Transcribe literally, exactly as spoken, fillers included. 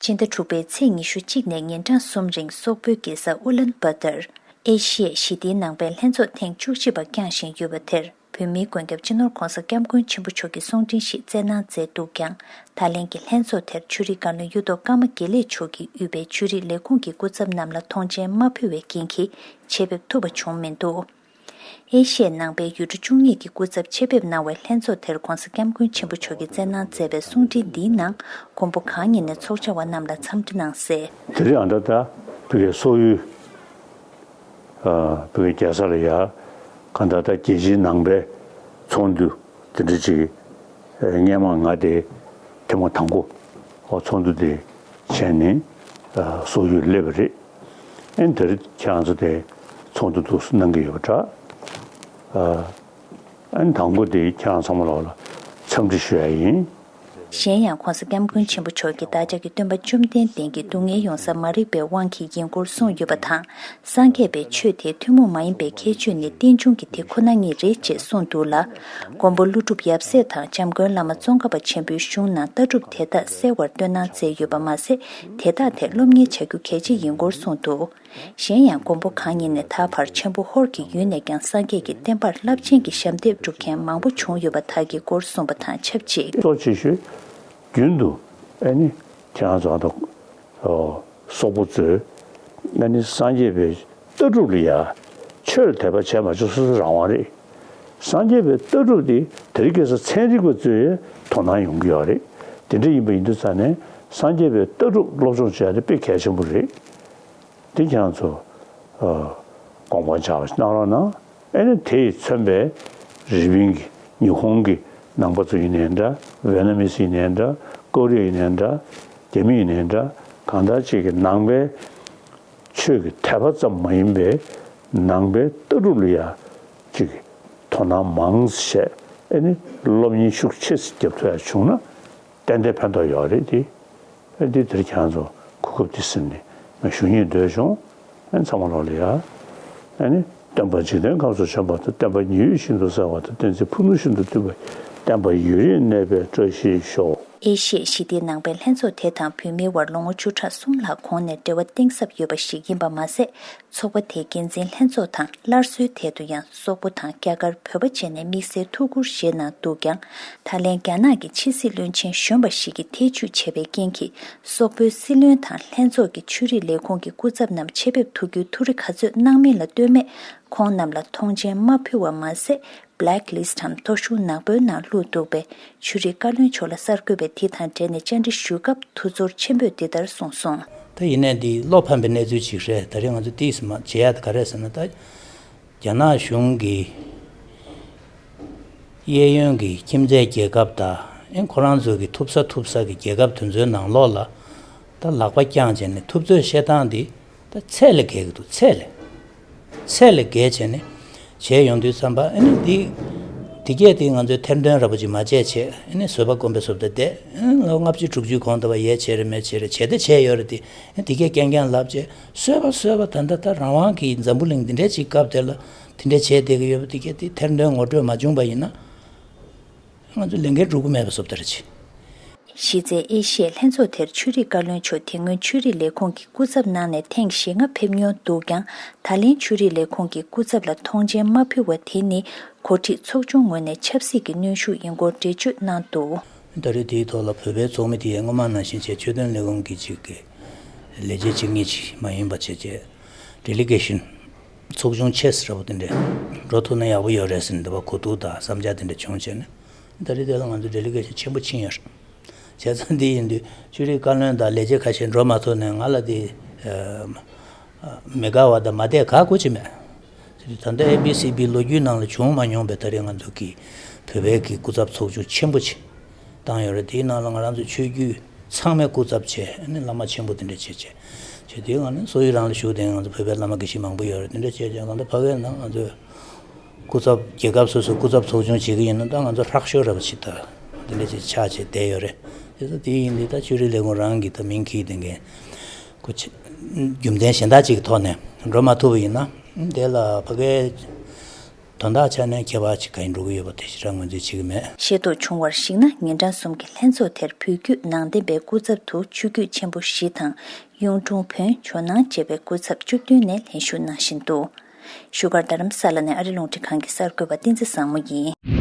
སྤྱི་ཟླ་དྲུག་པའི་ཚེས་ཉི་ཤུ་གཅིག་ནས་ཉིན་གྲངས་གསུམ་རིང་སོག་པོའི་རྒྱལ་ས་ཨུ་ལན་བཱ་ཏར། ཨེ་ཤི་ཡའི་ཞི་བདེའི་ནང་པའི་ལྷན་ཚོགས་ཐེངས་བཅུ་གཅིག་པ་བསྐྱངས་བཞིན་ཡོད་པ་དེར། བོད་མིའི་མགོན་སྐྱབས་སྤྱི་ནོར་༸གོང་ས་༸སྐྱབས་མགོན་ཆེན་པོ་མཆོག་གིས་གསུང་འཕྲིན་ཞིག་བསྩལ་གནང་མཛད་འདུག་ཀྱང་། ད་ལན་གྱི་ལྷན་ཚོགས་དེར་ཆོས་རིག་བཀའ་བློན་གཡུ་ཐོག་ཀརྨ་དགེ་ལེགས་མཆོག་གིས་དབུས་པའི་ཆོས་རིག་ལས་ཁུངས་ཀྱི་སྐུ་ཚབ་རྣམས་ལ་མཐོང་མཆན་མ་ཕུལ་བའི་རྐྱེན་གྱིས་ཆེད་ཕེབས་ཐུབ་པ་བྱུང་མི་འདུག་ཨེ་ཤི་ཡའི་ནང་པའི་ཡུལ་གྲུ་བཅུ་གཉིས་ཀྱི་སྐུ་ཚབ་ཆེད་ཕེབས་གནང་བའི་ལྷན་ཚོགས་དེར་༸གོང་ས་༸སྐྱབས་མགོན་ཆེན་པོ་མཆོག་གིས་བསྩལ་གནང་མཛད་པའི་གསུང་འཕྲིན་འདིའི་ནང་མགོན་པོ་གང་ཉིད་ནས་ཚོགས་བཅར་བ་རྣམས་ལ་འཚམས་འདྲི་གནང་གསལ། དེ་རིང་ཨ་ད་ལྟ་བོད་ཀྱི་སོག་ཡུལ། ཨ་བོད་ཀྱི་རྒྱལ་ས་ལ་ཡ་གང་ལྟར་ད་རྒྱལ་སྤྱིའི་ནང་པའི་ཚོགས་འདུ་དེ་འདྲ་ཅིག་ཨ་སྔས་མ་ང་དེ་ཐེངས་མ་དང་པོ་ཨ་ཚོགས་འདུ་དེ་བྱས་ནས་ཨ་སོག་ཡུལ་སླེབས་པ་རེད། ཨ་ནི་དེ་རིང་ཁྱེད་རང་ཚོ་དེ་ཚོགས་འདུ་འདུག་སེ་གནང་གི་ཡོད་པ་འདྲ། ཨ་ཨ་ནི་དང་པོ་དེ་ཁྱེད་རང་ཚང་མ་ལོག་ལ་འཚམས་འདྲི་ཞུ་ཡ་ཡིན། གཞན་ཡང་༸གོང་ས་༸སྐྱབས་མགོན་ཆེན་པོ་མཆོག་གིས་བདག་ཅག་གི་སྟོན་པ་བཅོམ་ལྡན་འདས་ཀྱིས་སྡུག་བསྔལ་ཡོང་ས་མ་རིག་པའི་དབང་གིས་ཡིན་སྐོར་གསུངས་ཡོད་པ་དང་། སངས་རྒྱས་པའི་ཆོས་དེ་ཐུན་མོང་མ་ཡིན་པའི་ཁྱད་ཆོས་ནི་རྟེན་འབྱུང་གི་དེ་ཁོ་ན་ཉིད་རེད་ཅེས་གསུངས་འདུག་ལ། མགོན་པོ་ཀླུ་སྒྲུབ་ཡབ་སྲས་དང་༸འཇམ་མགོན་བླ་མ་ཙོང་ཁ་པ་ཆེན་པོའི་གཞུང་ནང་ལྟ་གྲུབ་དེ་དག་གསལ་བར་སྟོན་གནང་མཛད་ཡོད་པ་མ་ཟད། དེ་དག་ཐད་སློབ་གཉེར་བྱ་རྒྱུ་གལ་ཆེ་ཡིན་སྐོར་གསུངས་འདུག་གཞན་ཡང་མགོན་པོ་གང་ཉིད་ནས་ད་བར་ཆེན་པོ་ཧོར་གྱི་ཡུལ་ནས་ཀྱང་སངས་རྒྱས་ཀྱི་བསྟན་པར་རླབས་ཆེན་གྱི་ཞབས་འདེགས་སྒྲུབ་མཁན་མང་པོ་བྱུང་ཡོད་པ་དག་གི་སྐོར་གསུངས་པ་དང་ཆབས་ཅིག་གཙོ་ཆེ་ཤོས་རྒྱུན་དུ་ཨ་ནི་ཁྱེད་རང་ཚོ་ཨ་ད་སོག་པོ་ཚོས་ཨ་ནི་སངས་རྒྱས་པའི་ལྟ་གྲུབ་ལ་ཡ་ཆོས་ལ་དད་པ་བྱས་མ་བྱས་སོ་སོའི་རང་དབང་རེད། སངས་རྒྱས་པའི་ལྟ་གྲུབ་དེ་དེ་རིང་ཁ་སང་ཚན་རིག་པ་ཚོས་དོ་སྣང་ཡོང་གི་ཡོད་རེད། དེ་འདྲ་ཡིན་པ་ཡིན་དུས་ཙང་ནས་སངས་རྒྱས་པའི་ལྟ་གྲུབ་སློབ་སྦྱོང་བྱས་ཏེ་དཔེ་གལ་ཆེན་པོ་རེད། དེ་ཁྱེད་རང་ཚོ་ཨ་དགོངས་པ་འཇགས་པ་ཞིག་གནང་རོགས་གནང་། ཨ་ནི་དེ་ཡིས་མཚོན་པའི་རི་པིན་གྱི་ཉི་ཧོང་གི་ནང་པ་ཚོ་ཡིན་ནའི་འདྲ། ཝེ་ན་མི་སི་ཡིན་ནའི་འདྲ། ཀོ་རི་ཡ་ཡིན་ནའི་འདྲ། རྒྱ་མི་ཡིན་ནའི་འདྲ། གང་ལྟར་ཅིག་གི་ནང་པའི་ཆོས་ཀྱི་དད་པ་ཙམ་མ་ཡིན་པའི་ནང་པའི་ལྟ་གྲུབ་ལ་ཡ་ཅིག་གི་དོ་སྣང་མང་བྱས། ཨ་ནི་སློབ་གཉེར་ཤུགས་ཆེ་ཙམ་རྒྱབ་ཐུབ་ཡ་བྱུང་ན་ཏན་ཏན་ཕན་ཐོགས་ཡོད་རེད་དེ། ཨ་འདི་དེར་ཁྱེད་རང་ཚོ་གོ་སྐབས་འདི་ཟིན་ནས་ང་ཞུ་སྙིང་འདོད་བྱུང་། ཨ་ཚང་མ་ལོག་ལ་ཡ། ཨ་ནི་སྟོན་པ་འཇིག་རྟེན་ཁམས་སུ་བྱོན་པ་དང་། བསྟན་པ་ཉི་འོད་བཞིན་དུ་གསལ་བ་དང་། བསྟན་འཛིན་ཕུ་ནུ་བཞིན་དུ་བཏུད་པ་ཡི། བསྟན་པ་ཡུན་རིང་གནས་པའི་བཀྲ་ཤིས་ཤོག། ཨེ་ཤི་ཡའི་ཞི་བདེའི་ནང་པའི་ལྷན་ཚོགས་དེ་དང་བོད་མིའི་དབར་ལོ་ངོ་བཅུ་ཕྲག་གསུམ་ལྷག་གོང་ནས་འབྲེལ་བ་གཏིང་ཟབ་ཡོད་པ་ཞིག་ཡིན་པ་མ་ཟད། ཚོགས་པ་དེའི་འགན་འཛིན་ལྷན་ཚོགས་དང་སླར་གསོའི་ཐད་དུ་ཡང་སོག་པོ་དང་རྒྱ་གར། བོད་པ་བཅས་ནས་དམིགས་བསལ་ཐུགས་ཁུར་བཞེས་གནང་འདུག་ཀྱང་། ད་ལན་རྒྱ་ནག་གི་ཕྱི་སྲིད་བློན་ཆེན་གཞོན་པ་ཞིག་གིས་ཐེ་བྱུས་བྱས་པའི་རྐྱེན་གྱིས། སོག་པོའི་སྲིད་བློན་དང་ལྷན་ཚོགས་ཀྱི་ཆོས་རིག་ལས་ཁུངས་ཀྱི་སྐུ་ཚབ་རྣམས་ཆེད་ཕེབས་ཐུབ་རྒྱུའི་ཐུགས་རེ་ག་ཚོད་གནང་མིན་ལ་ལྟོས་མེད། ཁོང་རྣམས་ལ་མཐོང་མཆན་མ་ཕུལ་བ་མ་ཟད། Black List འམ་ཐོ་གཞུང་ནག་པོའི་ནང་བླུགས་འདུག་པས། ཆོས་རིག་བཀའ་བློན་མཆོག་ལ་གསར་འགོད་པས་དེ་དང་འབྲེལ་ནས་བཅར་འདྲི་ཞུས་སྐབས་ཐུགས་ཚོར་ཆེན་པོས་འདི་ལྟར་གསུངས་སོང་། ད་ཡིན་ནའི་འདི་བློ་ཕམ་པའི་གནས་ཚུལ་ཅིག་རེད། ད་རེས་ང་ཚོ་ཏིས་མ་བྱེད་ཡ་ད་ག་རེ་ཟེར་ན། ད་རྒྱ་ནག་གཞུང་གི་གཡས་གཡོན་གྱི་ཁྱིམ་མཚེས་རྒྱལ་ཁབ་དང་། ཨེ་ཁོ་རང་ཚོ་གི་ཐུབ་ས་ཐུབ་ས་གི་རྒྱལ་ཁབ་དེ་ཚོའི་ནང་ལོགས་ལ་ད་ལག་པ་བརྐྱངས་བྱས་ནས་ཐུབ་ཚོད་བཤད་སྟངས་འདི། ད་ཚད་ལས་བརྒལ་གྱི་འདུག་ཚད་ལས། ཚད་ལས་བརྒལ་བྱས་ནས་བྱས་ཡོང་དུས་ཙམ་པ། ཨ་ནི་འདི་འདི་སྐད་དེ་ང་ཚོས་ཐེར་འདོན་ར་བ་ཅིག་མ་བྱས་བྱས། ཨ་ནི་བཟོད་པ་སྒོམ་པའི་བཟོ་ལྟ་བསྡད། ཨ་ནི་ལོ་ལྔ་བཅུ་དྲུག་ཅུའི་གོང་དུ་བ་ཡས་བྱས་རེད་མེད་བྱས་རེད། བྱས་ཏེ་བྱས་ཡོད་རེད་དེ། ཨ་ནི་འདི་སྐད་རྐྱང་རྐྱང་ལབ་བྱས། བཟོད་པ་བཟོད་པ། ད་ལྟ་ད་རང་དབང་གི་འཛམ་བུ་གླིང་འདི་འདྲའི་ཅིག་སྐབས་དེ་ལ་དེ་འདྲའི་བྱས་བསྡད་ཀྱི་ཡོད་པ་འདི་སྐད་དེ་ཐེར་འདོན་ངོ་སྤྲོད་མ་བྱུང་པ་ཡིན་ན། ང་ཚོ་ལས་འགན་སྒྲུབ་ཀྱི་མེད་པ་བཟོ་ལྟ་རེད་ཅེས། གཞི་རྩའི་ཨེ་ཤི་ཡའི་ལྷན་ཚོགས་དེར་ཆོས་རིག་བཀའ་བློན་མཆོག་དེ་སྔོན་ཆོས་རིག་ལས་ཁུངས་ཀྱི་སྐུ་ཚབ་གནང་ནས་ཐེངས་བཞི་ལྔ་ཕེབས་མྱོང་འདུག་ཀྱང་། ད་ལན་ཆོས་རིག་ལས་ཁུངས་ཀྱི་སྐུ་ཚབ་ལ་མཐོང་མཆན་མ་ཕུལ་བ་དེ་ནི་གོ་སྒྲིག་ཚོགས་ཆུང་ངོས་ནས་ཆབ་སྲིད་ཀྱི་གནོན་ཤུགས་ཡིན་སྐོར་འགྲེལ་བརྗོད་གནང་འདུག། ད་རེས་དེའི་ཐོག་ལ་བོད་པའི་ཚོགས་མི་དེ་ཡང་སྔོན་མ་ནང་བཞིན་བྱས་ཆོས་དོན་ལས་ཁུངས་ཀྱི་ཅིག་གི་ལས་བྱེད་ཅིག་ཉིད་ཅིག་མ་ཡིན་པ་བྱས་བྱས། ཌེ་ལི་གེ་ཤན་ཚོགས་ཆུང་ཆེ་ཟེར་བ་དེ་འདྲ་འགྲོ་ཐུབ་ན་ཡག་པོ་ཡོད་རེད་ཟེར་ནས་འདི་བ་གོ་བསྡུར་དང་བསམ་འཆར་དེ་འདྲ་བྱུང་བྱས་ནས། ད་རེས་དེ་ལ་ང་ཚོ་ཌེ་ལི་གེ་ཤན་ཆེན་པོ་ཕྱིན་ཡོད་རེད། བྱས་ཙང་འདི་ཡིན་དུས་ཆོས་རིག་བཀའ་བློན་དང་ལས་བྱེད་ཁ་ཤས་འགྲོ་མ་ཐུབ་ནས་ང་ལ་དེ་མི་དགའ་བ་དང་མ་བདེ་ག་གོ་ཅི་མེད། ད་ལྟ་ཨེ་བི་སི་བི་ལོ་རྒྱུས་ནང་ལ་བྱུང་མ་མྱོང་པའི་ད་རེས་ང་ཚོ་གི་བོད་པའི་གི་སྐུ་ཚབ་ཚོགས་ཆུང་ཆེན་པོ་ཅིག་བཏང་ཡོད་རེད། དེའི་ནང་ལ་ང་རང་ཚོ་ཆོས་བརྒྱུད་ཚང་མའི་སྐུ་ཚབ་བྱས། ཨ་ནི་བླ་མ་ཆེན་པོ་དེ་འདྲ་བྱས་བྱས་བྱས། དེའི་ནང་ནས་སོག་ཡུལ་རང་ལ་བཞུགས་བསྡད་ང་ཚོ་བོད་པའི་བླ་མ་དགེ་བཤེས་མང་པོ་ཡོད་རེད། དེ་འདྲ་བྱས་བྱས་གང་ལྟར་ཕ་གིའི་ནང་ང་ཚོས་སྐུ་ཚབ་རྒྱལ་ཁབ་སོ་སོའི་སྐུ་ཚབ་ཚོགས་ཆུང་བྱེད་ཀྱི་ཡིན་ན་ད་ང་ཚོ་ཧྲག་ཤོས་ར་བ་ཅིག་ད་དེ་འདྲ་ཅིག་ཆགས་བྱས་བསྡད་ཡོད་རེད། དེ་ཚོ་དེ་ཡིན་དུས་ད་ཆོས་རིག་ལས་ཁུངས་རང་གི་ད་མིང་འཁྱེར་བསྡད་མཁན་སྐུ་ཆེ་རྒྱུ་མཚན་གཞན་དག་ཅིག་གི་ཐོག་ནས་འགྲོ་མ་ཐུབ་པ་ཡིན་ན་དེ་ལ་ཕ་གིའི་ དོན་དག་ཆ་ནས་ཁྱད་པར་ཅིག་ག་ཡིན་འགྲོ་གི་ཡོད་པ་དེ་ཞེ་དྲག་ངོས་འཛིན་བྱེད་ཀྱི་མེད། ཤེས་རྟོགས་བྱུང་བར་གཞིགས་ན། ཉིན་གྲངས་གསུམ་གྱི་ལྷན་ཚོགས་དེར་བོད་བརྒྱུད་ནང་བསྟན་པའི་སྐུ་ཚབ་ཏུ་ཆོས་བརྒྱུད་ཆེན་པོ་བཞི་དང་། གཡུང་དྲུང་བོན། ཇོ་ནང་བཅས་པའི་སྐུ་ཚབ་བཅུ་བདུན་ནས་ལྷན་ཞུགས་གནང་བཞིན་འདུག་བཞུགས་སྒར་རྡ་རམ་ས་ལ་ནས་ཨ་རི་རླུང་འཕྲིན་ཁང་གི་གསར་འགོད་པ་བསྟན་འཛིན་བཟང་མོ་ཡིན།